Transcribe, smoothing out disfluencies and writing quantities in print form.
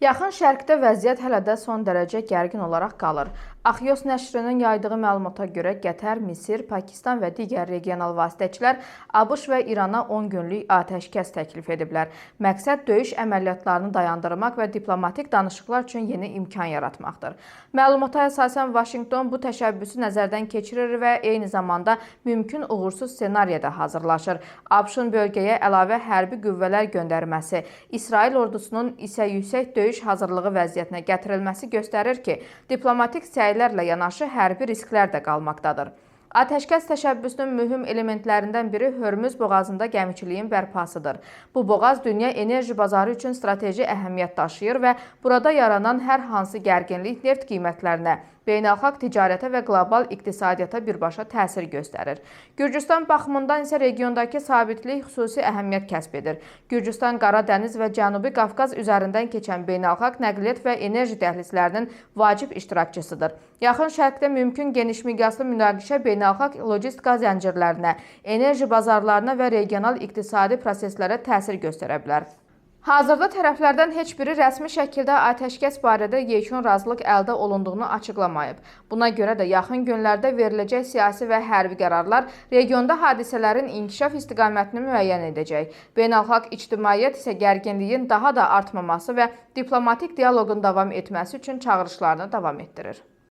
Yaxın Şərqdə vəziyyət hələ də son dərəcə gərgin olaraq qalır. Axios nəşrinin yaydığı məlumata görə Qətər, Misir, Pakistan və digər regional vasitəçilər ABŞ və İrana 10 günlük atəşkəs təklif ediblər. Məqsəd döyüş əməliyyatlarını dayandırmaq və diplomatik danışıqlar üçün yeni imkan yaratmaqdır. Məlumata əsasən Vaşinqton bu təşəbbüsü nəzərdən keçirir və eyni zamanda mümkün uğursuz ssenariyə də hazırlaşır. ABŞ-ın bölgəyə əlavə hərbi qüvvələr göndərməsi, İsrail ordusunun isə yüksək döyüş hazırlığı vəziyyətinə gətirilməsi göstərir ki, diplomatik səylərlə yanaşı hərbi risklər də qalmaqdadır. Atəşkəs təşəbbüsünün mühüm elementlərindən biri Hörmüz boğazında gəmiçiliyin bərpasıdır. Bu boğaz dünya enerji bazarı üçün strateji əhəmiyyət daşıyır və burada yaranan hər hansı gərginlik neft qiymətlərinə, beynəlxalq ticarətə və qlobal iqtisadiyyata birbaşa təsir göstərir. Gürcüstan baxımından isə regiondakı sabitlik xüsusi əhəmiyyət kəsb edir. Gürcüstan Qara Dəniz və Cənubi Qafqaz üzərindən keçən beynəlxalq nəqliyyat və enerji dəhlizlərinin vacib iştirakçısıdır. Yaxın Şərqdə mümkün geniş miqyaslı münaqişə beynəlxalq logistika zəncirlərinə, enerji bazarlarına və regional iqtisadi proseslərə təsir göstərə bilər. Hazırda tərəflərdən heç biri rəsmi şəkildə atəşkəs barədə yekun razılıq əldə olunduğunu açıqlamayıb. Buna görə də yaxın günlərdə veriləcək siyasi və hərbi qərarlar regionda hadisələrin inkişaf istiqamətini müəyyən edəcək. Beynəlxalq ictimaiyyət isə gərginliyin daha da artmaması və diplomatik dialoqun davam etməsi üçün çağırışlarını davam etdirir.